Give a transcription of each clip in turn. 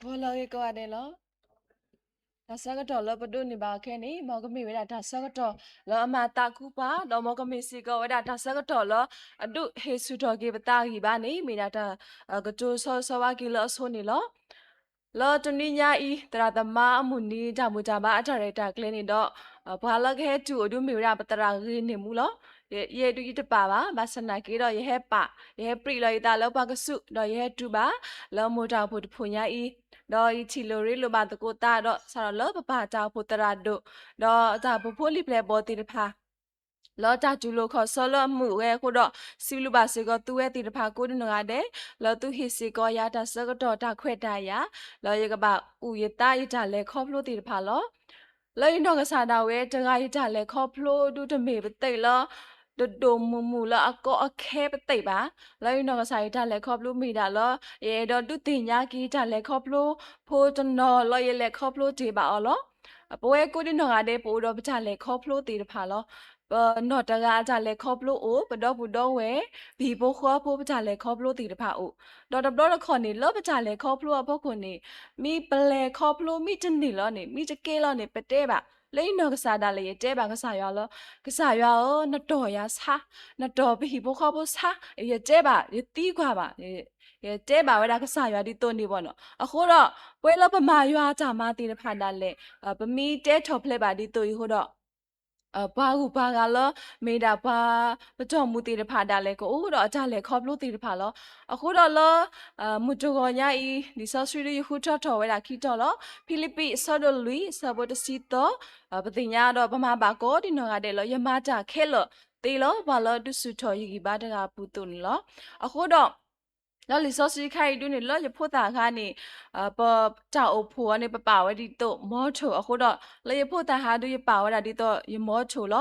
ဂီၤလၢအဂ့ၤကိးဂၤဒဲးလီၤ. တၢ်ဆၢကတီၢ်လၢပဒိးန့ၢ်ဘၣ်အီၤခဲအံၤန့ၣ် မ်ကမ့ၢ်ဝဲဒၣ်တၢ်ဆၢကတီၢ်လၢအမၤသးခုပှၤ ဒီးမ်ကမ့ၢ်စ့ၢ်ကီးဝဲဒၣ်တၢ်ဆၢကတီၢ်လၢအဒုးဟ့ၣ်ဆူၣ်ထီၣ်က့ၤပသးအဂံၢ်ဘါန့ၣ် မ့ၢ်ဒၣ်တၢ်ကတိၤဆီဆီဝါက့ၤလၢအဆိန့ၣ်လီၤ. လၢတနွံညါအံၤ သရၣ်သမါအမုၢ်နံၤ တၢ်ဘူၣ်တၢ်ဘါအတၢ်ရဲၣ်တၢ်ကျဲၤန့ၣ်ဒီး ပှၤလၢကဟဲတူၢ်အိၣ်ဒုးမ့ၢ်ဝဲဒၣ်ပသရၣ်ဂ့ၤန့ၢ်မူလီၤ. ယဲဒုးယတပာ်ဘၣ်, ဘၣ်ဆၣ်သနာ်က့ဒီး ယဟဲပာ်, ယဟဲပြံးလီၤယသးလၢပှၤကစူး ဒီးယဟဲတူၢ်ဘၣ်လၢမိၢ်တၢ်အိၣ်ဖှိၣ်တဖှိၣ်ညါအံၤ, ဒီးယထံၣ်လိာ်ရ့လိာ်ဘၣ်သကိးသးဒီး စးထီၣ်လၢပပၢ်တၢ်အိၣ်ဖှိၣ်သရၣ်ဒိၣ် ဒီးတၢ်အိၣ်ဖှိၣ်ဖိလံာ်ပျဲၢ်ဘီၣ်သ့ၣ်တဖၣ် လၢတၢ်တူၢ်လိာ်ခီၣ်ဆၢလၢအမုာ်ဝဲအဃိဒီး စံးဘျုးဘၣ်စ့ၢ်ကီးသုဝဲသ့ၣ်တဖၣ်ကိးဒ်နီၢ်ဂၤဒဲး လၢသုဟ့ၣ်စ့ၢ်ကီးယၤတၢ်ဆၢကတီၢ်တၢ်ခွဲးတၢ်ယာ် လၢယကဘၣ်အုၣ်ယသးယတၢ်လဲၤခီဖျိသ့ၣ်တဖၣ်လီၤ. လၢယနီၢ်ကစၢ်ဒၣ်ဝဲတဂၤ ယတၢ်လဲၤခီဖျိဒုးတမ့ၢ်ပသ့ၣ်လၢ ဒိၣ်ဒိၣ်မုၢ်မုၢ်လၢအကီအခဲပသ့ၣ်ဘၣ်. လၢယနီၢ်ကစၢ်ယတၢ်လဲၤခီဖျိမ့ၢ်ဒၣ်လၢ ယအဲၣ်ဒိးဒုးသ့ၣ်ညါက့ၤတၢ်လဲၤခီဖျိဖိတနီၤလၢယလဲၤခီဖျိတ့ၢ်ဘၣ်အီၤလီၤ. ပဝဲကိးဒ်နီၢ်ဂၤဒဲး ပအိၣ်ဒီးပတၢ်လဲၤခီဖျိသ့ၣ်တဖၣ်လီၤ. ပနီၢ်တဂၤအတၢ်လဲၤခီဖျိအိၣ်, ပဒီပုၢ်ဒီဝဲၢ်, ပဟံၣ်ဖိဃီဖိ ပတၢ်လဲၤခီဖျိသ့ၣ်တဖၣ်အိၣ်, ဒီးတဘျီတခီၣ်န့ၣ် လၢပတၢ်လဲၤခီဖျိအဖီခိၣ်န့ၣ် မ့ၢ်ပလဲၤခီဖျိမ့ၢ်တန့ၢ်လီၤန့ၣ် မ့ၢ်တကဲလီၤန့ၣ် ပတဲဘၣ်. လၢယနီၢ်ကစၢ်ဒၣ်လဲာ် ယတဲဘၣ်ကစၢ်ယွၤလၢ ကစၢ်ယွၤဧၢ, နတီၢ်ယၤဆါ, နတီၢ်ပဟံၣ်ဖိဃီဖိဆါ, ယတဲဘၣ် ယသံကွၢ်ဘၣ် ယတဲဘၣ်ဝဲဒၣ်ကစၢ်ယွၤဒ်သိးန့ၣ်ဘၣ်နီၤ. အဃိဒီး ပဝဲလၢပမၤယွၤအတၢ်မၤသ့ၣ်တဖၣ်ဒၣ်လဲာ် ပမ့ၢ်တဲထီၣ်ဖျဲးဘၣ်ဒ်သိးအံၤအဃိဒီး ပှၤဂုၤပှၤဂၤလၢ မ့ၢ်ဒၣ်ပှၤပတီၢ်မုၢ်သ့ၣ်တဖၣ်ဒၣ်လဲာ် ကအိၣ်ဒီးအတၢ်လဲၤခီဖျိသ့ၣ်တဖၣ်လီၤ. အဃိဒီးလၢ မုၢ်တဂီၤညါအံၤ လံာ်စီဆှံဒုးယဃုထၢထီၣ်ဝဲဒၣ်ခံတီၤလီၤ. ဖံလံးပံး အဆၢဒိၣ်လွံၢ် အဆၢဖိတဆံသၢ, ပသ့ၣ်ညါဒီးပမၤဘၣ်ကိးဒ်နီၢ်ဂၤဒဲးလၢ ယမၤတၢ်ခဲလၢာ်သ့လၢ ပှၤလၢဒုးဆူၣ်ထီၣ်ယဂံၢ်ဘါတဂၤအပူၤအသိးန့ၣ်လီၤ. အဃိဒီး လၢလံာ်စီဆှံခါအံၤဒုးန့ၣ် လၢယဖိသၣ်အခါန့ၣ် ပတၢ်အိၣ်ဖှိၣ်အီၤန့ၣ် ပပာ်ဝဲဒ်သိး motto အဃိဒီး လၢယဖိသၣ်ဟါဒုးယပာ်ဝဲဒၣ်ဒ်သိးယ motto လီ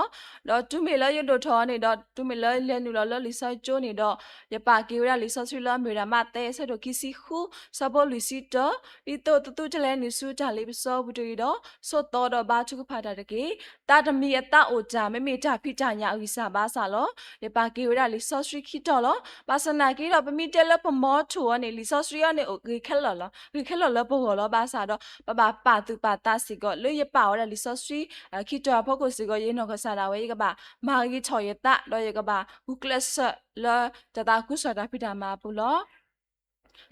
ၤ. ဒီးတုၤမ့ၢ်လၢယဒိၣ်ထီၣ်န့ၣ်ဒီး တုၤမ့ၢ်လၢယလဲၤနုာ်လီၤလၢလံာ်စီဆှံကၠိန့ၣ်ဒီး ယပာ်က့ၤဝဲဒၣ်လံာ်စီဆှံလၢအမ့ၢ်ဝဲဒၣ် မးသဲ အဆၢဒိၣ်ခံဆံဃု အဆၢဖိလွံၢ်ဆံတၢ, ဒ်သိးသုတလဲၤနုာ်ဆူတၢ်လ့ပစီပူၤတဂ့ၤဒီး ဆိးသီဒီးဘါထုကဖၣ်တၢ်တက့ၢ်. သးတမံၤအသးအိၣ်တၢ် မ့မ့ၢ်တၢ်ဖံးတၢ်ညၣ်အဂံၢ်စၢ်ဘါစၢ်လီၤ. ယပာ်က့ၤဝဲဒၣ်လံာ်စီဆှံခံတီၤလီၤ. ဘၣ်ဆၣ်သနာ်က့ဒီး ပမ့ၢ်တဲလၢပ motto အီၤန့ၣ် လံာ်စီဆှံအီၤန့ၣ် အိၣ်ဂ့ၤခဲလၢာ်လီၤ. ဂ့ၤခဲလၢာ်လၢပဂီၢ်လီၤ. ဘၣ်ဆၣ်ဒီး ပဘၣ်ပာ်သူၣ်ပာ်သးစ့ၢ်ကီး လၢယပာ်ဝဲဒၣ်လံာ်စီဆှံ ခံတီၤအဖီခိၣ်စ့ၢ်ကီး ယနီၢ်ကစၢ်ဒၣ်ဝဲ ယကဘၣ်မၤဂ့ၤထီၣ်ယသး ဒီးယကဘၣ်ဂုာ်ကျဲးစၢးလၢတၢ်သးခုကစီၣ်တၢ်ဖံးတၢ်မၤအပူၤလီၤ.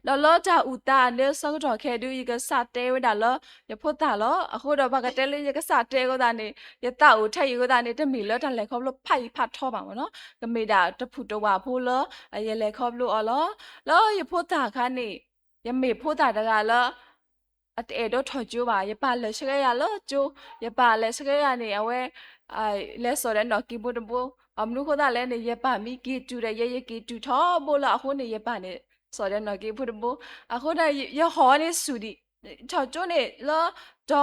ဒီးလၢတၢ်အုၣ်သးအဒၢဆၢကတီၢ်ခဲအံၤဒုး ယကစးတဲဝဲဒၣ်လၢယဖိသၣ်လီၤ. အဃိဒီးပှၤကတဲလၢယကစးတဲအဃိသတးန့ၣ် ယသးအိၣ်ထဲအံၤအဃိသတးန့ၣ် တမ့ၢ်လၢတၢ်လဲၤခီဖျိဖးယံာ်ဖးထီဘၣ်မ့ၢ်နီၤ, ကမ့ၢ်ဒၣ်တဖုၣ်တဝးဖိလၢ ယလဲၤခီဖျိအီၤလီၤ. လၢယဖိသၣ်အခါန့ၣ် ယမ့ၢ်ဖိသၣ်တဂၤလၢ အတအဲၣ်ဒိးထီၣ်ကၠိဘၣ်, ယပၢ်လဲၤဆှၢယၤလၢကၠိ, ယပၢ်လဲၤဆှၢယၤန့ၣ် အဝဲ လဲၤစိာ်ဒီးနီၣ်က့ၤဖိတဘိ, ဘၣ်မနုၤအဃိသတးလဲၣ်န့ၣ် ယပၢ်မ့ၢ်က့ၤတုၤဒီးယဲ ယက့ၤတုၤထီဘိလီၤ. အဃိန့ၣ် ယပၢ်န့ၣ် စိာ်ဒီးနီၣ်က့ၤဖိတဘိ, အဃိဒီးယဟီၣ်န့ၣ်ဆူၣ်ဒံး, ထီၣ်ကၠိန့ၣ်လၢ ဒီ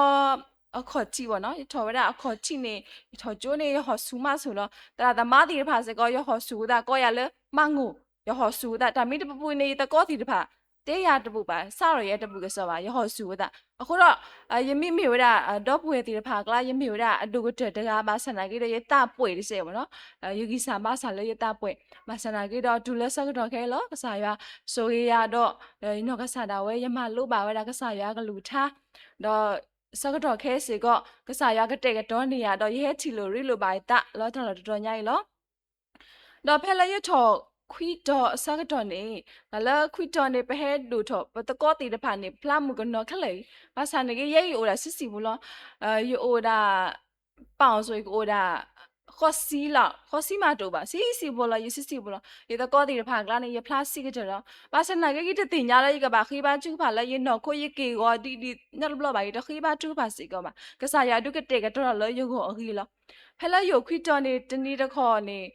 အခီၣ်ထံးဘၣ်နီၤ, ယထီၣ်ဝဲဒၣ်အခီၣ်ထံးန့ၣ် ယထီၣ်ကၠိန့ၣ် ယဟီၣ်ဆူၣ်မးဆူၣ်လီၤ. သရၣ်သမါသ့ၣ်တဖၣ်စ့ၢ်ကီး ယဟီၣ်ဆူၣ်ဝဲသးကိးယၤလၢမးငိၢ်, ယဟီၣ်ဆူၣ်ဝဲသး တၢ်မ့ၢ်တပပူၤန့ၣ် ယသကိးသ့ၣ်တဖၣ် တဲယၤတဘူၣ်ဘၣ်, စးထီၣ်ယဲတဘူၣ်ကစီၣ်ဘၣ်, ယဟီၣ်ဆူၣ်ဝဲသး. အဃိဒီး ယမ့ၢ်မ့ၢ်ဝဲဒၣ် ဒီပုၢ်ဝဲၢ်သ့ၣ်တဖၣ်အကျါ ယမ့ၢ်ဝဲဒၣ်အဒိၣ်ကတၢၢ်တဂၤ ဘၣ်ဆၣ်သနာ်က့ဒီး ယသးပှဲၤတစဲးဘၣ်နီၤ, ယဂံၢ်စၢ်ဘါစၢ်လၢယသးပှဲၤ, ဘၣ်ဆၣ်သနာ်က့ဒီး တုၤလၢဆၢကတီၢ်ခဲအံၤလီၤ ကစၢ်ယွၤဆိၣ်ဂ့ၤယၤဒီး ယနီၢ်ကစၢ်ဒၣ်ဝဲ ယမၤလိဘၣ်ဝဲဒၣ်ကစၢ်ယွၤအကလုၢ်ကထါ, ဒီးဆၢကတီၢ်ခဲအံၤစ့ၢ်ကီး ကစၢ်ယွၤကတဲာ်ကတီၤန့ၢ်ယၤဒီး ယဟဲထံၣ်လိာ်ရ့လိာ်ဘၣ်ယသးလၢတၢ်လီၢ်တတီၤညါအံၤလီၤ. ဒီးဖဲလၢယထီၣ်ခွံတီၤအဆၢကတီၢ်န့ၣ် တၢ်လၢခွံတီၤန့ၣ် ပဟဲဒိၣ်ထီၣ် ပသကိးသ့ၣ်တဖၣ်န့ၣ် ဖျါမုၢ်ကနီၤခဲလၢာ်အံၤ, ဘၣ်ဆၣ်န့ၣ်က့ ယဲယအိၣ်ဒၣ်ဆံးဆံးဖိလီၤ. ယအိၣ်ဒၣ် ပာ်အီၤဆိ ယကအိၣ်ဒၣ် ဃိးဆံလီၤ, ဃိးဆံမးတအိၣ်ဘၣ်, ဆံးဆံးဖိလီၤ, ယဆံးဆံးဖိလီၤ. ယသကိးသ့ၣ်တဖၣ်အကျါန့ၣ် ယဖျါဆံးကတၢၢ်လီၤ. ဘၣ်ဆၣ်သနာ်က့ ယတသ့ၣ်ညါလၢယကဘၣ်ဃ့ဘါထုကဖၣ်လၢယနီၢ်ခိ ယက့ၢ်ဂီၤဒ်ဒ်နီတဘျီဘၣ်, ယတဃ့ဘါထုကဖၣ်စ့ၢ်ကီးဘၣ်. ကစၢ်ယွၤဒုးကတဲာ်ကတီၤလၢယဂီၢ်အဂ့ၢ်လီၤ. ဖဲလၢယအိၣ်ခွံတီၤန့ၣ် တနံၤတခီန့ၣ်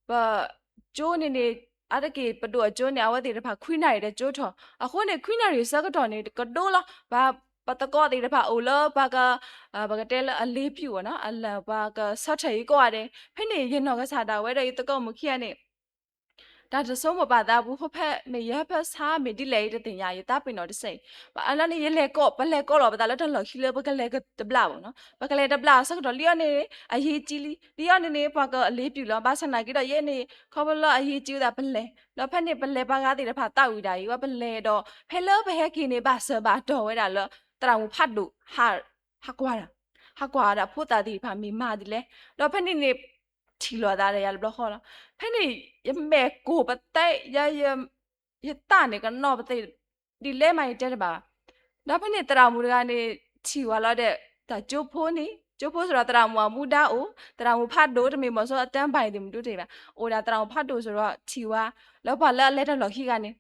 ပကၠိန့ၣ်န့ၣ် အါတက့ၢ်ပဒိၣ်အကၠိန့ၣ် အဝဲသ့ၣ်တဖၣ်ခွံနၣ်ရံၣ်တကၠိထီၣ်. အဃိန့ၣ် ခွံနၣ်ရံၣ်ဆၢကတီၢ်န့ၣ် ကဒိလီၤ. ပှၤပသကိးသ့ၣ်တဖၣ်အိၣ်လၢပှၤက ပကတဲလၢအလ့ၤပျူၢ်ဘၣ်နီၤ, အလၢပှၤကဆၢထၢၣ်အံၤကိးဂၤဒဲး. ဖဲန့ၣ် ယနီၢ်ကစၢ်ဒၣ်ဝဲဒီးယသကိးမုၣ်ခံဂၤန့ၣ် တၢ်တဆိကမိၣ်ပာ်သးပူၤ ဖိဖဲမ့ၢ်ယဟၢဖၢဆါ မ့ၢ်ဒ်လဲၣ်အံၤတသ့ၣ်ညါ ယသးပ့ၤနီၣ်တစဲးအံၤ, ဘၣ်အလီၢ်န့ၣ် ယလဲၤကိး ပလဲၤကိးလီၤပသးလၢတၢ်လီၢ်ခံလၢပကလဲၤတဘျီဘၣ်နီၤ, ပကလဲၤတဘျီအဆၢကတီၢ်လံအီၤန့ၣ် အယံာ်ကံလံ လံအီၤန့ၣ်န့ၣ် ပှၤကအလ့ပျုၢ်လီၤ, ဘၣ်ဆၣ်နာ်က့ဒီးယဲန့ၣ် ခီဖျိလၢအယံာ်ကံဝဲသးပလဲၤ ဒီးဖဲန့ၣ်ပလဲၤပှၤဂၤသ့ၣ်တဖၣ်သးဝံၣ်ဒၣ်အံၤ ဝဲပလဲၤဒီး ဖဲလၢပဟဲက့ၤန့ၣ် ဘၣ်စၢၤဘၣ်တီၢ်ဝဲဒၣ်လၢ သရၣ်မုၣ်ဖးဒိၣ် ဟးကွၢ်ဒၣ် ဟးကွၢ်ဒၣ်ဖိသၣ်သ့ၣ်တဖၣ်မ့ၢ်မၤဒ်လဲၣ်, ဒီးဖဲန့ၣ်န့ၣ် ထံၣ်လိာ်သးဒီးယၤတဘျီဃီလီၤ. ဖဲန့ၣ် ယမဲာ်ကိၢ်ပသဲး ယ ယသးန့ၣ်ကနီၣ်ပသဲး ဒ်လဲၣ်မးယတဲတဘၣ်ဘၣ်. ဒီးဖဲန့ၣ်သရၣ်မုၣ်တဂၤန့ၣ် ထံၣ်ဝဲလီၤဒီး တၢ်ကၠိဖိန့ၣ် ကၠိဖိစ့ၢ်ဒီးသရၣ်မုၣ်အမူဒါအိၣ် သရၣ်မုၣ်ဖးဒိၣ်တမ့ၢ်ဘၣ်ဆိ အတၢ်ဘၣ်အံၤသ့ၣ်မနုၤတမ့ၢ်ဘၣ် အိၣ်ဒၣ်သရၣ်မုၣ်ဖးဒိၣ်စ့ၢ်ဒီးထံၣ်ဝဲ လၢပှၤလၢအလဲၤတၢ်လီၢ်ခံဂၤန့ၣ်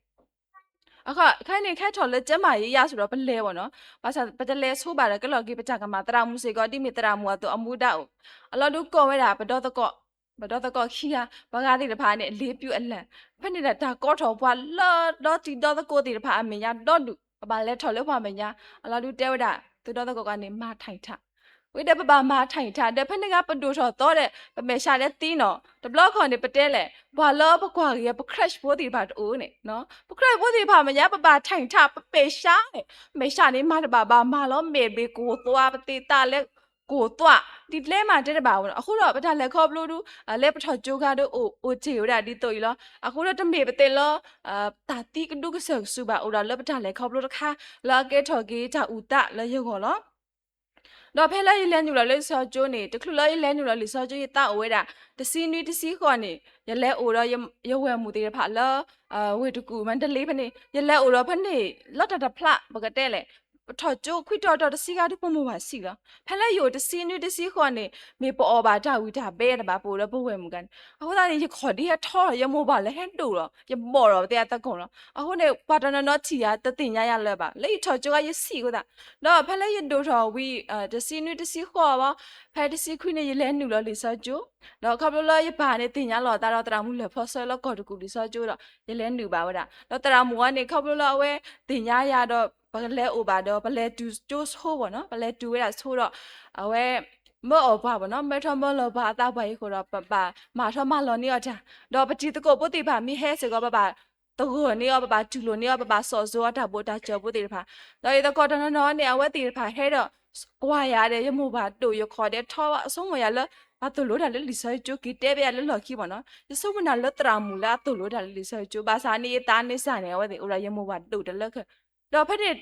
အခီခဲန့ၣ် ခဲထီၣ်လၢကၠဲမၤယံာ်ယါစ့ၢ်ဒီးပလဲၤဘၣ်နီၤ, ဘၣ်ဆၣ်ပတလဲၤဆိဘၣ်ဒီးကဲလီၤက့ၤပတၢ်ကမၣ် သရၣ်မုၣ်စ့ၢ်ကီး ဒ်မ့ၢ်သရၣ်မုၣ်အသိးအမူဒါအိၣ်, အလီၢ်ဒုးကိးဝဲဒၣ် ပဒီသကိး ပဒီသကိးခံဂၤ ပှၤဂၤသ့ၣ်တဖၣ်န့ၣ် အလ့ပျုၢ်အလၢ်, ဖဲန့ၣ်ဒီးတၢ်ကိးထီၣ်ပှၤလၢဒီတံၤဒီသကိးသ့ၣ်တဖၣ်အမဲာ်ညါဒီဒူၣ် ပဘၣ်လဲၤထီၣ်လၢပှၤမဲာ်ညါ, အလီၢ်ဒုးတဲဝဲဒၣ် သုဒီသကိးဂၤန့ၣ် မၤထၣ်ထၣ် ဝံၤဒီးပဘၣ်မၤထၣ်ထၣ် ဒီးဖဲန့ၣ်ဂၤပဒိၣ်ထီၣ်သီဒီး ပမဲာ်ဆှးဒီးသံနီၤ, တဘျီခီန့ၣ် ပတဲလဲၣ် ပှၤလၢပကွၢ်ဂ့ၤ ပ crush ဖိသ့ၣ်တဖၣ်တအိၣ်န့ၣ်, ပ crush ဖိသ့ၣ်တဖၣ်မဲာ်ညါ ပဘၣ်ထၣ်ထၣ် ပမဲာ်ဆှးန့ၣ် မဲာ်ဆှးန့ၣ် မၤတဘၣ်ဘၣ်မၤလီၤ မဲာ်ဘ့ၣ်ကိၢ်သွါ ပသ့ၣ်သးလဲၤကိၢ်သွါ ဒ်လဲၣ်မးတဲတဘၣ်ဝဲနီၤ, အဃိဒီးပတၢ်လဲၤခီဖျိဒုး လၢပထီၣ်ကၠိခါဒီး အိၣ်တ့ၢ်ဝဲဒၣ်ဒ်သိးအံၤလီၤ, အဃိဒီးတမ့ၢ်ပသ့ၣ်လၢ တၢ်သံကဒူကစၢၢ်ကဆူးဘၣ် အိၣ်ဒီးလၢပတၢ်လဲၤခီဖျိတခါ လၢအကဲထီၣ်က့ၤတၢ်အုၣ်သးလၢယဂီၢ်လီၤ. ဒီးဖဲလၢယလဲၤနုာ်လီၤလၢလံာ်စီဆှံကၠိန့ၣ် တချုးလၢယလဲၤနုာ်လီၤလံာ်စီဆှံကၠိ ယသးအိၣ်ဝဲဒၣ် တဆံနွံတဆံဃိးန့ၣ် ယလဲၤအိၣ်ဒီးယဝဲၢ်မုၣ်သ့ၣ်တဖၣ်လၢ ဝ့ၢ်တကူၣ် မၣ်တလ့ဖဲန့ၣ် ယလဲၤအိၣ်ဒီးဖဲန့ၣ် လီၤတၢ်တဖျး ပကတဲလဲၣ် ပထီၣ်ကၠိခွံတီၤတီၤတဆံခါဒုး ပမိၢ်ပၢ်ဆံးလီၤ, ဖဲလၢယအိၣ်တဆံနွံတဆံဃိးန့ၣ် မ့ၢ်ပအီၣ်ဘၣ်တၢ်ဝံၣ်တၢ်ဘဲတဘၣ် ပအိၣ်ဒီးပဝဲၢ်မုၣ်ဂၤန့ၣ်, အဃိသတးန့ၣ် ယခီၣ်ဒ်ဟဲထီၣ် ယမိၢ်ပၢ်လၢဟဲဒိၣ်လီၤ ယဘီၣ်ဒီးပသ့ၣ်အသကိးလီၤ, အဃိန့ၣ် ပှၤတနီၤနီၤထံၣ်ယၤတသ့ၣ်ညါယၤလၢၤဘၣ် လၢယထီၣ်ကၠိခါယဆံးအဃိသတး, ဒီးဖဲလၢယဒိၣ်ထီၣ်ဝံၤ တဆံနွံတဆံဃိးဘၣ် ဖဲတဆံခွံန့ၣ် ယလဲၤနုာ်လီၤလံာ်စီဆှံကၠိ, ဒီးခီဖျိလၢယပၢ်န့ၣ်သ့ၣ်ညါလီၤအသးဒီးသရၣ်မုၣ်လၢၢ်ဖီဆၢလၢကီၢ်တကူၣ်လံာ်စီဆှံကၠိဒီး ယလဲၤနုာ်ဘၣ်ဝဲဒၣ်, ဒီးသရၣ်မုၣ်အီၤန့ၣ် ခီဖျိလၢအဝဲသ့ၣ်ညါယၤဒီး ပကလဲၤအိၣ်ဘၣ်ဒီး ပလဲၤတုၤကၠိဆိဘၣ်နီၤ ပလဲၤတုၤဝဲဒၣ်ဆိဒီး အဝဲ မၢအီၣ်ပှၤဘၣ်နီၤ မၢထီၣ်မၢလီၤပှၤအသးပှၢ်အံၤအဃိဒီး ပဘၣ်မၤထီၣ်မၤလီၤန့ၢ်အီၣ်တၢ်, ဒီးပတံၤသကိးဖိသ့ၣ်တဖၣ်မ့ၢ်ဟဲစ့ၢ်ကီး ပဘၣ်သဂၢၢ်န့ၢ်အီၤ ပဘၣ်တူၢ်လိာ်န့ၢ်အီၤ ပဘၣ်စိာ်စိၤအီၤတၢ်ဘိၣ်တၢ်စၢၤဖိသ့ၣ်တဖၣ်, ဒီးယသကိးတနီၤနီၤန့ၣ် အဝဲသ့ၣ်တဖၣ်ဟဲဒီး ကွၢ်ယၤဒီး ယမိၢ်ပၢ်ဒိၣ် ယခီၣ်ဒဲးထီအဆိကမိၣ်ယၤလၢ ပှၤသိၣ်လိတၢ်လၢလံာ်စီဆှံကၠိ က့ၤတဲဘၣ်ယၤလၢလီၢ်ခံဘၣ်နီၤ ယဆိကမိၣ်နၤလၢသရၣ်မုၣ်လၢအသိၣ်လိတၢ်လၢလံာ်စီဆှံကၠိ ဘၣ်ဆၣ်န့ၣ် ယသးန့ၣ်စၢ်န့ၣ် အဝဲသ့ၣ်အိၣ်ဒီးယမိၢ်ပၢ်ဒိၣ်တလၢခဲ, ဒီးဖဲန့ၣ်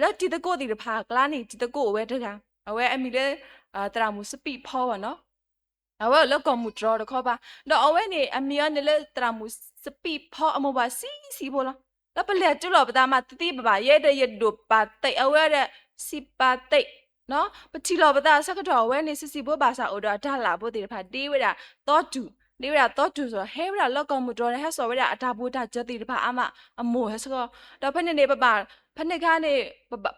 လၢတံၤသကိးသ့ၣ်တဖၣ်အကျါန့ၣ် တံၤသကိးအိၣ်ဝဲတဂၤ အဝဲအမံၤလၢ သရၣ်မုၣ်စပံးဖီဘၣ်နီၤ အဝဲအိၣ်လၢကီၢ်မုၢ်တြီတခီပၤ, ဒီးအဝဲန့ၣ် အမံၤအီၤန့ၣ်လၢသရၣ်မုၣ်စပံးဖီ အမိၢ်ပှၢ်ဆံးဆံးဖိလီၤ. ဒီးပလဲၤတုၤလီၤပသးမးသ့ဘၣ်ဘၣ်, ယဲဒီးယဒိၣ်ပာ်သ့ၣ် အဝဲဒီးစံးပာ်သ့ၣ်, ပထံၣ်လီၤပသးအဆၢကတီၢ် အဝဲန့ၣ်ဆံးဆံးဖိဘၣ်ဆၣ် အိၣ်ဒီးအတၢ်လၢ်ဖိသ့ၣ်တဖၣ် ဒ့ဝဲဒၣ်သီတူၢ်, ဒ့ဝဲဒၣ်သီတူၢ်စ့ၢ် ဟဲဝဲဒၣ်လၢကီၢ်မုၢ်တြီဒီး ဟဲစိာ်ဝဲဒၣ်အတၢ်ဘိၣ်တၢ်စၢၤသ့ၣ်တဖၣ်အါမး အမိၢ်ဟဲဆှီ, ဒီးဖဲန့ၣ်န့ၣ် ပဘၣ် ဖဲန့ၣ်ခါန့ၣ်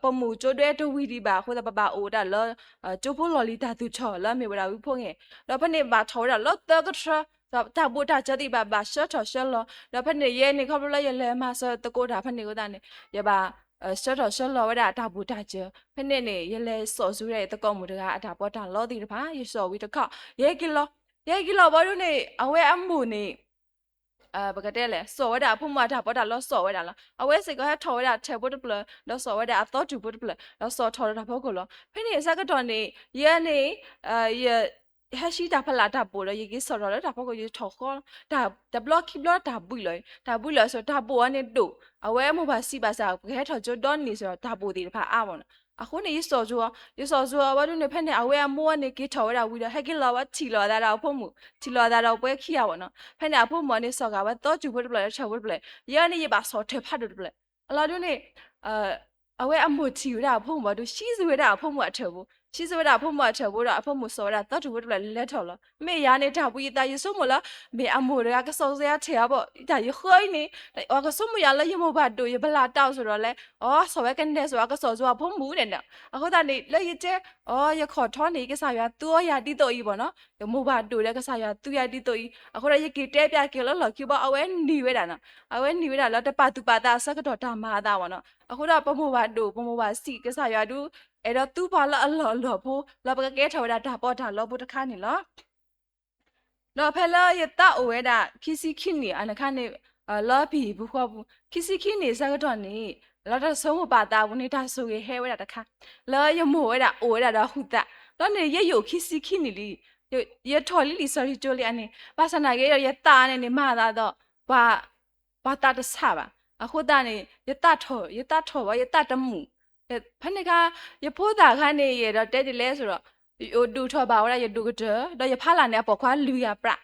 ပမုၢ်ကၠိဒွဲတဝံၤဒံးဘၣ်အဃိသတး ပဘၣ်အိၣ်ဝဲဒၣ်လၢ ကၠိဖိလီၢ်လံၤတၢ်သူၣ်ထီၣ်လၢအမ့ၢ်ဝဲဒၣ်ဝံဖိငဲၢ်, ဒီးဖဲန့ၣ်ဘၣ်ထီၣ်ဝဲဒၣ်လၢသၢကထၢ, ဒီးတၢ်ဘိၣ်တၢ်စၢၤသ့ၣ်တဖၣ် ဘၣ်ဆှၢထီၣ်ဆှၢလီၤ, ဒီးဖဲန့ၣ်ယဲန့ၣ် ခီဖျိလၢယလဲၤမၤစၢၤသကိးတၢ်ဖဲန့ၣ်အဃိသတးန့ၣ် ယဘၣ် ဆှၢထီၣ်ဆှၢလီၤဝဲဒၣ်အတၢ်ဘိၣ်တၢ်စၢၤ, ဖဲန့ၣ်န့ၣ် ယလဲၤစိာ်ဆူဝဲဒၣ်ယသကိးမုၣ်တဂၤအတၢ်ပီးတၢ်လီသ့ၣ်တဖၣ် ယစိာ်ဝံၤတခီ ယဟဲက့ၤလီၤ, ယဟဲက့ၤလီၤဘၣ်ဒုးန့ၣ် အဝဲအမိၢ်န့ၣ် ပကတဲလဲၣ် စိာ်ဝဲဒၣ်အဖိမုၣ်အတၢ်ပီးတၢ်လီ စိာ်ဝဲဒၣ်လီၤ. အဝဲစ့ၢ်ကီးဟဲထီၣ်ဝဲဒၣ်ထဲးဖိတဖျၢၣ် ဒီးစိာ်ဝဲဒၣ်အသီတူၢ်ဖိတဖျၢၣ် ဒီးစိာ်ထီၣ်လၢတၢ်ဖီခိၣ်လီၤ. ဖဲန့ၣ်အဆၢကတီၢ်န့ၣ် ယဲန့ၣ် ယဟဲဆှံတၢ်ဖးလၢ်တၢ်ဘိၣ်ဒီး ယက့ၤစိာ်ထီၣ်လၢတၢ်ဖီခိၣ် ယထီၣ်ဃီ တၢ်တဘျီခံဘျီတၢ်ဘှံးလီၤ, တၢ်ဘှံးလီၤစ့ၢ် တၢ်ဘိၣ်အီၤန့ၣ်ဒိၣ်, အဝဲအမိၢ်ပှၢ်ဆံးဘၣ်ဆၣ် ပကဟဲထီၣ်ကၠိဒီနံၤစ့ၢ် တၢ်ဘိၣ်သ့ၣ်တဖၣ်အါမးနီၤ. အဃိန့ၣ် ယစိာ်စူၤအီၤ ယစိာ်စူၤအီၤဝဲဒၣ်န့ၣ် ဖဲန့ၣ် အဝဲအမိၢ်န့ၣ် က့ၤထီၣ်ဝဲဒၣ်ဝံၤဒီး ဟဲက့ၤလီၤဝဲ ထံၣ်လိာ်အသးဒီးအဖိမုၣ် ထံၣ်လိာ်အသးဒီးပှဲၤခံဂၤဘၣ်နီၤ. ဖဲန့ၣ် အဖိမုၣ်န့ၣ် စိာ်ဃာ်ဝဲသီတူၢ်ဖိတဖျၢၣ်ဒီးထဲးဖိတဖျၢၣ်, ယဲန့ၣ် ယဘၣ်စိာ်ထဲးဖးဒိၣ်တဖျၢၣ်. အလီၢ်ဒုးန့ၣ် အဝဲအမိၢ်ထံၣ်ဝဲဒၣ်အဖိမုၣ်ဘၣ်ဒီး ဆှံစ့ၢ်ဝဲဒၣ်အဖိမုၣ်အထဲးဖိ, ဆှံစ့ၢ်ဝဲဒၣ်အဖိမုၣ်အထဲးဖိဒီး အဖိမုၣ်စိာ်ဝဲဒၣ်သီတူၢ်ဖိတဖျၢၣ်လဲၤထီၣ်လီၤ. မ့ၢ်ယၤန့ၣ် တၢ်ဘှံးယသး ယဆိကမိၣ်လၢ မ့ၢ်အမိၢ်တဂၤကစိာ်စ့ၢ်ထဲးအီၤဘၣ် တၢ်ယဃၢအံၤန့ၣ် အကဆိကမိၣ်ယၤလၢယမိၢ်ပှၢ်ဒိၣ် ယဘၣ်လၢတၢ်အိၣ်စ့ၢ်ဒီးလဲၣ် အီ စိာ်ဝဲကနဲစိၤ အကစိာ်စူၤအဖိမုၣ်န့ၣ်ဒီး အဃိသတးန့ၣ် လၢယတဲ အီ ယခီၣ်ထီန့ၣ် ကစၢ်ယွၤသူအီၤယၤဒ်သိးအံၤဘၣ်နီၤ. ယမိၢ်ပှၢ်ဒိၣ်ဒီး ကစၢ်ယွၤသူယၤဒ်သိးအံၤ အဃိဒီး ယက့ၤတဲပျးက့ၤလၢလီၢ်ခံဘၣ် အဝဲနံၤဝဲဒၣ်နီၤ. အဝဲနံၤဝဲဒၣ်လၢတပာ်သူၣ်ပာ်သးအဆၢကတီၢ်တၢ်မၤအသးဘၣ်နီၤ. အဃိဒီး ပမိၢ်ပှၢ်ဒိၣ် ပမိၢ်ပှၢ်ဆံး ကစၢ်ယွၤဒုး အဲၣ်ဒိးသူပှၤလၢအလီၢ်အလီၢ်ဖိ လၢပကကဲထီၣ်ဝဲဒၣ်တၢ်ပီးတၢ်လီဖိတခါန့ၣ်လီၤ. ဒီးဖဲလၢယသးအိၣ်ဝဲဒၣ် ခံဆံခံနံၣ်အခါန့ၣ် လၢပဟံၣ်ပူၤဃီပူၤ ခံဆံခံနံၣ်အဆၢကတီၢ်န့ၣ် လၢတၢ်ဆိကမိၣ်ပာ်သးအပူၤန့ၣ် တၢ်ဆိၣ်ဂ့ၤဟဲဝဲဒၣ်တခါ လၢယမိၢ်ဝဲဒၣ်အိၣ်ဝဲဒၣ်ဒီးဟုသး ဒီးန့ၣ်ယဲယအိၣ်ခံဆံခံနံၣ်လံ ယထီၣ်လံလံာ်စီဆှံကၠိလံန့ၣ် ဘၣ်ဆၣ်သနာ်က့ဒီး ယသးန့ၣ်န့ၣ် မၤသးဒီး ပှၤ ပှၤသးတဆးဘၣ်. အဃိသတးန့ၣ် ယသးထီၣ် ယသးထီၣ်ဘၣ် ယသးတမုာ်. ဖဲန့ၣ်အခါ ယဖိသၣ်အခါန့ၣ် ယအဲၣ်ဒိးတဲဒ်လဲၣ်ဆိုဒီး ယအိၣ်ဒိၣ်ထီၣ်ဘၣ်ဝဲဒၣ်ယဒိၣ်ကတၢၢ် ဒီးယဖးလၢ်န့ၣ် အပိာ်ခွါလွံၢ်ဂၤပြး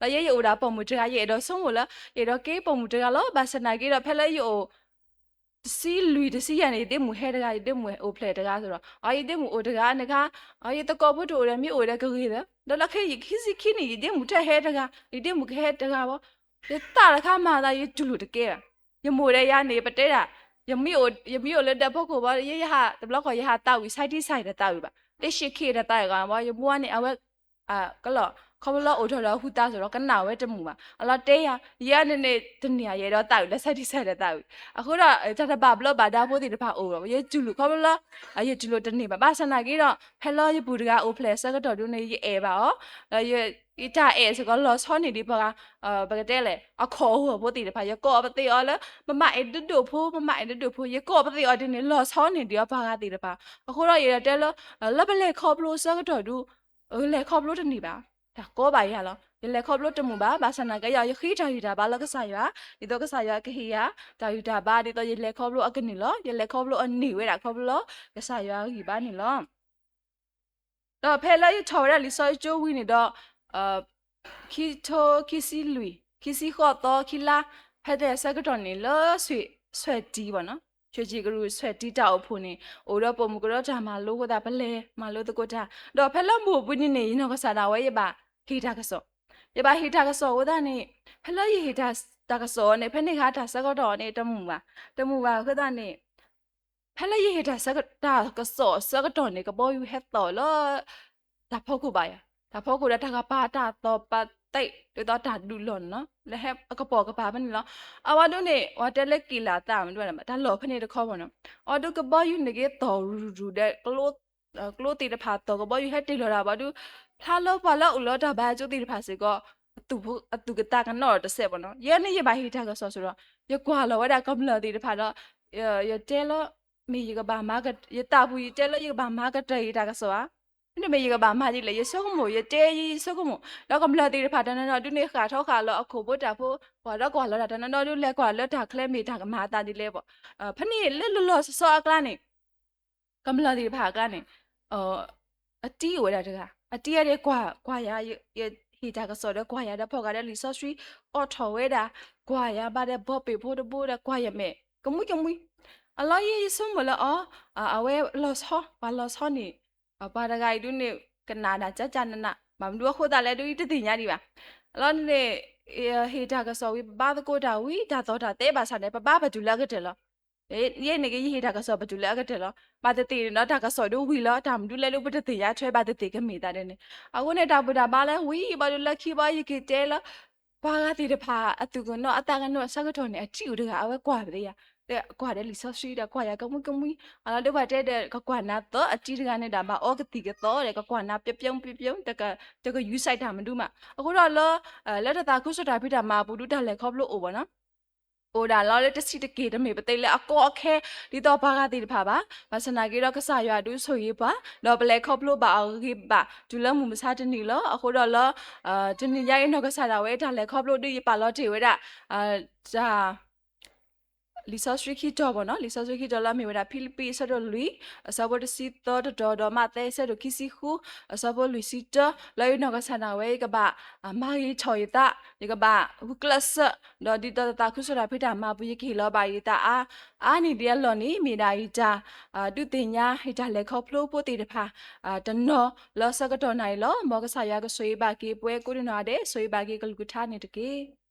ဒီးယဲယအိၣ်ဒၣ်ပိာ်မုၣ်တဂၤ ယအဲၣ်ဒိးဆိကမိၣ်လၢ ယအဲၣ်ဒိးကဲပိာ်မုၣ်တဂၤလီၤ. ဘၣ်ဆၣ်သနာ်က့ဒီး ဖဲလၢယအိၣ် တဆံလွံၢ်တဆံယဲၢ်န့ၣ် ယဒ့မုၣ်ဟဲတဂၤ ယဒ့မုၣ်အိၣ်ဖျဲၣ်တဂၤဆိုဒီး အီ ယဒ့မုၣ်အိၣ်တဂၤန့ၣ်ခါ အီ ယသကိးဖိတအိၣ်ဒီး မ့ၢ်အိၣ်ဒီးကဂ့ၤဒီး ဒီးလၢခံ ယခံဆံခံနံၣ် ယဒ့မုၣ်ထဲဟဲတဂၤ ယဒ့မုၣ်ကဟဲတဂၤဘၣ်. ယသးတခါမၤသး ယတူၢ်လိာ်တကဲဘၣ်. ယမိၢ်ဒီးယၤန့ၣ် ပတဲဒၣ် ယမ့ၢ်အိၣ်လၢဒၢးဖီခိၣ်ဘၣ် ယဲယဟး တဘျီဃီယဟးသးဝံၣ် side side ဒီးသးဝံၣ်ဘၣ် တၢ်ဆံးခံဒီးသးဝံၣ်ဂီၢ်ဘၣ် ယမိၢ်န့ၣ် အဝဲ ကလီၤ ခီဖျိလၢအိၣ်ထီၣ်ဒီးဟုသးဆိုဒီး ကနၣ်ဝဲတမုာ်ဘၣ်. အလီၤတဲယၤ ယဲန့ၣ်န့ၣ် တန့ၢ်ဧါ ယအဲၣ်ဒိးသးဝံၣ်လၢ side side ဒီးသးဝံၣ်. အဃိဒီး တၢ်တဘၣ်ဘျီးဘၣ်ဒါဖိသ့ၣ်တဖၣ်အိၣ်ဘၣ် ယတူၢ်လိာ်ခီဖျိလၢ ယတူၢ်လိာ်တန့ၢ်ဘၣ်. ဘၣ်ဆၣ်သနာ်က့ဒီး ဖဲလၢယပုၢ်တဂၤအိၣ်ဖျဲၣ်အဆၢကတီၢ်ဒုန့ၣ် ယအဲၣ်ဘၣ်အီၤ ဒီးယတၢ်အဲၣ်စ့ၢ်ကီးလီၤဆီန့ၢ်ဒံးပှၤ ပကတဲလဲၣ် အခီၣ်အဂီၢ်ဖိသ့ၣ်တဖၣ် ယကိးပသ့ၣ်အီၤလၢ မမၤအဲၣ်ဒိၣ်ဒိၣ်ဖိ မမၤအဲၣ်ဒိၣ်ဒိၣ်ဖိ ယကိးပသ့ၣ်အီၤဒ်န့ၣ် လီၤဆီန့ၢ်ဒံးအီၤပှၤဂၤသ့ၣ်တဖၣ်. အဃိဒီးယအဲၣ်ဒိးတဲလၢ လၢပလဲၤခီဖျိအဆၢကတီၢ်ဒု လဲၤခီဖျိတန့ၢ်ဘၣ်. တၢ်ကီဘၣ်ယၤလီၤ. ယလဲၤခီဖျိတမုာ်ဘၣ်. ဘၣ်ဆၣ်သနာ်က့ ယဃ့တၢ်ဂံၢ်တၢ်ဘါလၢကစၢ်ယွၤ ဒ်သိးကစၢ်ယွၤကဟ့ၣ်ယၤ တၢ်ဂံၢ်တၢ်ဘါ ဒ်သိးယလဲၤခီဖျိအကန့ၢ်လီၤ. ယလဲၤခီဖျိအန့ၢ်ဝဲဒၣ်ခီဖျိလၢ ကစၢ်ယွၤဂံၢ်ဘါန့ၣ်လီၤ. ဒီးဖဲလၢယထီၣ်ဝဲဒၣ်လံာ်စီဆှံကၠိဝံၤန့ၣ်ဒီး ခံထိခံဆံလွံၢ် ခံဆံဃိးသီခံလါ ဖဲတၢ်ဆၢကတီၢ်န့ၣ် လၢ ဆွဲၣ်တံ ဘၣ်နီၤ ဆွဲၣ်ကံကရူၢ် ဆွဲၣ်တံ တၢ်အိၣ်ဖှိၣ်န့ၣ် အိၣ်ဒီးပိာ်မုၣ်ကရၢတၢ်မၤလိအဃိသတး ပလဲၤမၤလိသကိးတၢ် ဒီးဖဲလၢမိၢ်ပူၤန့ၣ်န့ၣ် ယနီၢ်ကစၢ်ဒၣ်ဝဲယဘၣ် ဟ့ၣ်တၢ်ကစီၣ် ယဘၣ်ဟ့ၣ်တၢ်ကစီၣ်အဃိသတးန့ၣ် ဖဲလၢယဟ့ၣ်တၢ်ကစီၣ်န့ၣ် ဖဲန့ၣ်အခါတၢ်ဆၢကတီၢ်န့ၣ် တမုာ်ဘၣ် တမုာ်ဘၣ်အဃိသတးန့ၣ် ဖဲလၢယဟ့ၣ်တၢ်ကစီၣ်အဆၢကတီၢ်န့ၣ် ကဘီယူၤဟဲသီၣ်လၢ တၢ်ဖီခိၣ်ဘၣ်ယၤ တၢ်ဖီခိၣ်ဒီးတၢ်ကပၤတၢ်သီၣ်ပသဲး ဒ်သိးတၢ်ဒုးလီၢ်န့ၣ်လီၤ လၢဟဲအကပိာ်ကပၤဖဲန့ၣ်လီၤ. အဝဲဒၣ်န့ၣ် ပှၤတဲလၢက့ၤလၢအသးမ့ၢ်ဒၣ် တၢ်လီၢ်ဖဲန့ၣ်တခီဘၣ်နီၤ အဝဲဒၣ်ကဘီယူၤန့ၣ်က့ၤသီၣ်ရူၤရူၤဒီး ကျိသ့ၣ်တဖၣ်သီၣ် ကဘီယူၤဟဲတ့ၢ်လီၤတၢ်ဘၣ်ဒုး ဖျါလၢပှၤလၢအိၣ်လၢတၢ်ဘါကၠိသ့ၣ်တဖၣ်စ့ၢ်ကီး အသူၣ်ကသးကနီၣ်တစဲးဘၣ်နီၤ ယဲန့ၣ်ယဘၣ်ဟ့ၣ်တၢ်ကစီၣ်စ့ၢ်ကီး ယကွၢ်လီၤဝဲဒၣ်ကမျၢၢ်သ့ၣ်တဖၣ်ဒီး ယတဲလၢ မ့ၢ်ယကဘၣ်မၤ ယသးပူၤ ယတဲလၢယကဘၣ်မၤကတၢၢ်ယတၢ်ကစီၣ်ဧါ မ့တမ့ၢ်ယကဘၣ်မၤဒ်လဲၣ် ယဆိကမိၣ် ယတဲယဆိကမိၣ် ဒီးကမျၢၢ်သ့ၣ်တဖၣ်တနီၤနီၤဒုးန့ၣ် ဃၣ်ထီဃာ်လီၤအခိၣ်ဖိတၢ်ဖိ ပှၤဒီးကွၢ်လီၤတၢ်တနီၤနီၤဒုး လဲၤကွၢ်လၢတၢ်ချၢမ့ၢ်တၢ်ကမၤအသးဒ်လဲၣ်ဘၣ် ဖဲန့ၣ်လၢလီၤလီၤဆီဆီအကျါန့ၣ် ကမျၢၢ်သ့ၣ်တဖၣ်အကျါန့ၣ် အတံၤအိၣ်ဝဲဒၣ်တဂၤ အတံၤအဒဲးကွၢ် ကွၢ်ယၤ ယဟ့ၣ်တၢ်ကစီၣ်ဒီးကွၢ်ယၤဒီးဖီၣ်ဃာ်ဒီးလံာ်စီဆှံ အိးထီၣ်ဝဲဒၣ် ကွၢ်ယၤဘၣ်ဒီးဘီပ့ၢ်ဖိတဘိဒီးကွၢ်ယၤမဲာ် ကမှံကမှံ အလီၢ်ယဲယဆိကမိၣ်လၢအီၤ အဝဲလီၤဆီ ပှၤလီၤဆီန့ၣ် ပှၤတဂၤအံၤဒုးန့ၣ် ကနၣ်ဒၣ်ကၠၢ်ကၠၢ်နးနး ဘၣ်မနုၤအဃိသတးလဲၣ်ဒုး ယတသ့ၣ်ညါဒံးဘၣ် အလီၢ်န့ၣ် ဟ့ၣ်တၢ်ကစီၣ်ဝံၤ ပဘါသကိးတၢ်ဝံၤ တၢ်သီၣ်တၢ်သဲဘၣ်ဆၣ်န့ၣ် ပဘါပတုၤလၢအကတၢၢ်လီၤ ယဲန့ၣ်က့ ယဟ့ၣ်တၢ်ကစီၣ်ပတုၤလၢအကတၢၢ်လီၤ. ဘၣ်သ့ၣ်သ့ၣ်န့ၣ်ဒီးတၢ်ကစီၣ်ဒုးဝံၤလီၤ တၢ်မနုၤလဲၣ်ဒုး ပတသ့ၣ်ညါထွဲ ဘၣ်သ့ၣ်သ့ၣ်ကမ့ၢ်သးဒ်န့ၣ် အဃိန့ၣ်တၢ်ဘူၣ်တၢ်ဘါလၢဝံၤဘၣ်ဒုးလၢခံဘီ ယက့ၤတဲလၢ ပှၤဂၤသ့ၣ်တဖၣ် အသူၣ်ကနီၤအသးကနီၤအဆၢကတီၢ်န့ၣ် အတံၤအိၣ်တဂၤ အဝဲကွၢ်ပသ့ယၤ ကွၢ်ဒီးလံာ်စီဆှံဒီးကွၢ်ယၤကမှံကမှံ အလီၢ်ဒုးပှၤတဲဒီး ကကွၢ်နၤသီအတံၤတဂၤန့ၣ်ဒီး ဘၣ်အီကသံၣ်ကသီဒီး ကကွၢ်နၤပျီပျီပျီပျီ တကယူၤစဲးတၢ်မနုၤမး အဃိဒီးလၢ လၢတၢ်သးခုကစီၣ်တၢ်ဖံးတၢ်မၤအပူၤဒုး တၢ်လဲၤခီဖျိအိၣ်ဘၣ်နီၤ အိၣ်ဒၣ်လီၤလၢတဆံးတက့ၢ် တမ့ၢ်ပသ့လၢအကီအခဲ ဒ်သိးပှၤဂၤသ့ၣ်တဖၣ်ဘၣ်. ဘၣ်ဆၣ်သနာ်က့ဒီး ကစၢ်ယွၤဒုးဆိၣ်ဂ့ၤပှၤ ဒီးပလဲၤခီဖျိဘၣ်အဂ့ၤဘၣ် တုၤလၢမုၢ်မဆါတနံၤလီၤ. အဃိဒီးလၢ တနံၤညါအံၤ နီၢ်ကစၢ်ဒၣ်ဝဲတၢ်လဲၤခီဖျိဒုး ယပာ်လီၤတ့ၢ်ဝဲဒၣ် တၢ် လံာ်စီဆှံခံတီၤဘၣ်နီၤ, လံာ်စီဆှံခံတီၤလၢအမ့ၢ်ဝဲဒၣ် ဖံလံးပံး အဆၢဒိၣ်လွံၢ် အဆၢဖိတဆံသၢတတီၤ ဒီးမးသဲ အဆၢဒိၣ်ခံဆံဃု အဆၢဖိလွံၢ်ဆံတၢ လၢယနီၢ်ကစၢ်ဒၣ်ဝဲ ယကဘၣ်မၤဂ့ၤထီၣ်ယသး, ယကဘၣ်ဂုာ်ကျဲးစၢး, ဒီးဒ်သိးတၢ်သးခုကစီၣ်တၢ်ဖံးတၢ်မၤပူၤ ယကဟ့ၣ်လီၤဘၣ်ယသးအါ, အါန့ၢ်ဒံးအလီၢ်န့ၣ် မ့ၢ်ဒၣ်ယတၢ် ဒုးသ့ၣ်ညါ ယတၢ်လဲၤခီဖျိဖိသ့ၣ်တဖၣ် တနီၤလၢဆၢကတီၢ်နၤအံၤလီၤ. မ်ကစၢ်ယွၤကဆိၣ်ဂ့ၤဘၣ်က့ၤပှၤကိးဒံနီၢ်ဂၤဒဲး, ဆိၣ်ဂ့ၤဘၣ်က့ၤကလုၢ်ကထါန့ၣ်တက့ၢ်.